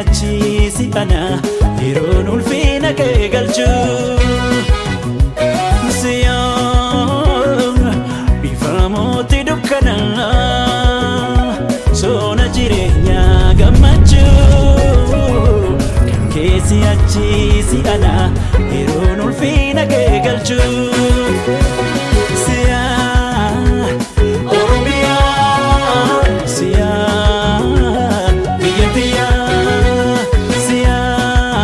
achi si ana yeroon ulfina kee galchu. Siyaa bifa mootii dukkana sona jireenyaa gammachuu kan keessi achi si ana yeroon ulfina kee galchu. Siyaa Oromiyaa, siyaa biyya tiyyaa, siyaa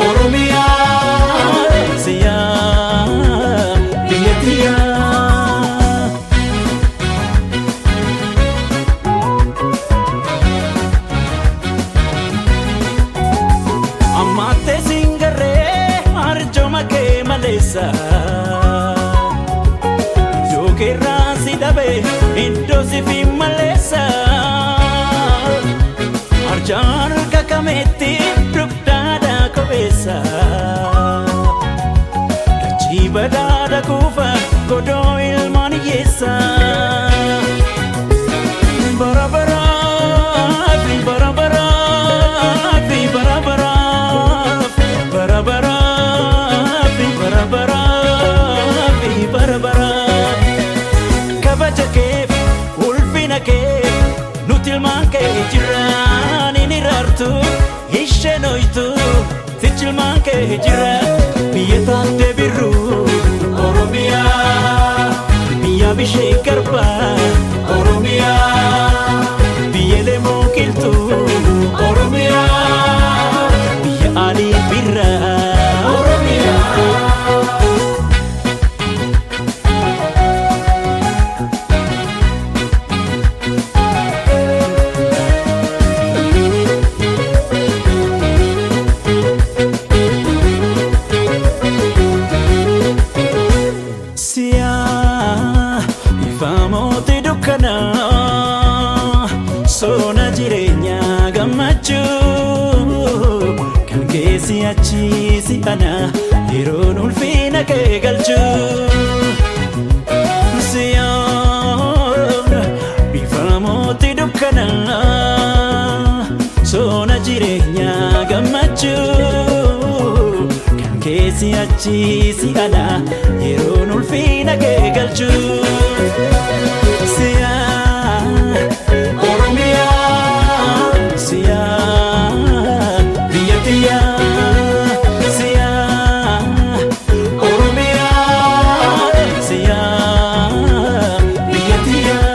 Oromiyaa, siyaa biyya tiyyaa. Ammattee singarree arjooma kee maleessa. Iddoo keerraa si dhabe iddoo si fi maleessa. Arjaan harka kameetti dugdaadhaa kopheessa. Dachii badhaadha kuufa godoo ilmaan hiyyeessa. Bara baraaf, bara baraaf, bara baraaf, bara baraaf, bara baraaf, bara baraaf. Kabaja keef, ulfina keef, nuti ilmaan kee jiraan hin iraartu, isheen hoytu, sichi ilmaan kee jira. Biyya taattee birruu, Oromiyaa, biyya bishee garbaa, Oromiyaa, biyya lemoo qilxuu, Oromiyaa, biyya Alii Birraa, Oromiyaa. Siyaa ifa mootii dukkana sona jireenyaa gammachuu kan keessi achi si ana yeroon ulfina kee galchu. Siyaa bifa mootii dukkana sona jireenyaa gammachuu kan keessi achi si ana yeroon ulfina kee galchu. Siyaa Oromiyaa, siyaa biyya tiyyaa, siyaa Oromiyaa, siyaa biyya tiyyaa.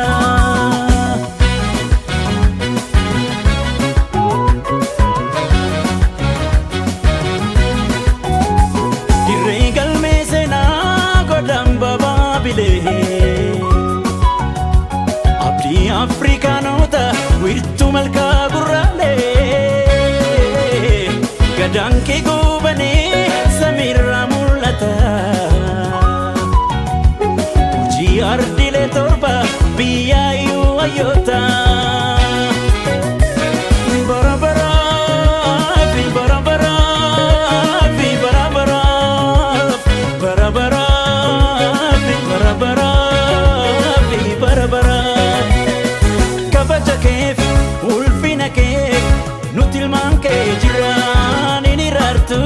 Dirree galmee seenaa godhan babaabilee. Abdii Afrikaanota wiirtuu malkaa gurraalee. Gadaan kee goobanii samiirraa mul'ata. Hojii ardiilee torba biyyaayyuu hayyoota. Bara baraaf, bara baraaf, bara baraaf, bara baraaf, bara baraaf, bara baraaf. Kabaja keef, ulfina keef, nuti ilmaan kee jiraan hin iraartu,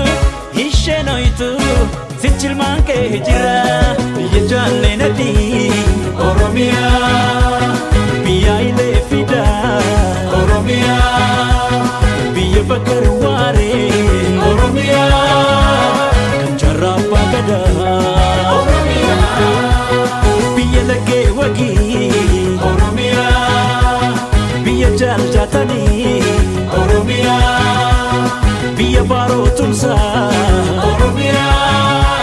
isheen hoytu, sichi ilmaan kee jira. Biyya jaalleen adii.